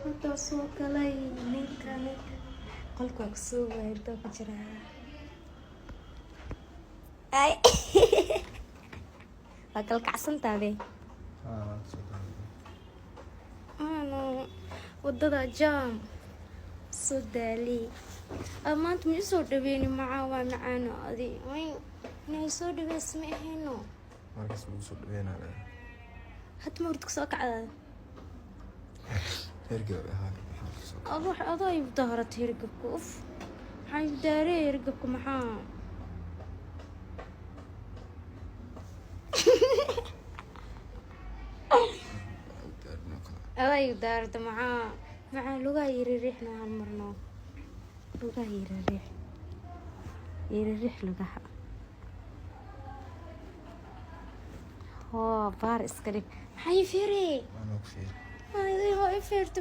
Hadda soo galay ninka. Ninka qolka waa kusoo waayay, intuu ku jiraa. Ay, waa kala kacsantaade. Ano wadada jam soo daali. Maanta ma isoo dhaweyni. Macaa waa macaano adi way inay soo dhaweys ma ahayno. Markaas lagu soo dhaweynaa. Hadda ma hurda kasoo kacdaada? Hergeb ahaa, maxaa kasoo? Ado adoo igu daarata hergabka. Uf, maxaa igu daaray hergabka? Maxaa adaa igu daarata? Maxaa maxaa lugaha yiririixna hal marno, lugaha yiririix, yiririix lugaha. Hoo, baar iska dhig. Maxaa ii fiiri? Anoo ku fiir. I fiirta.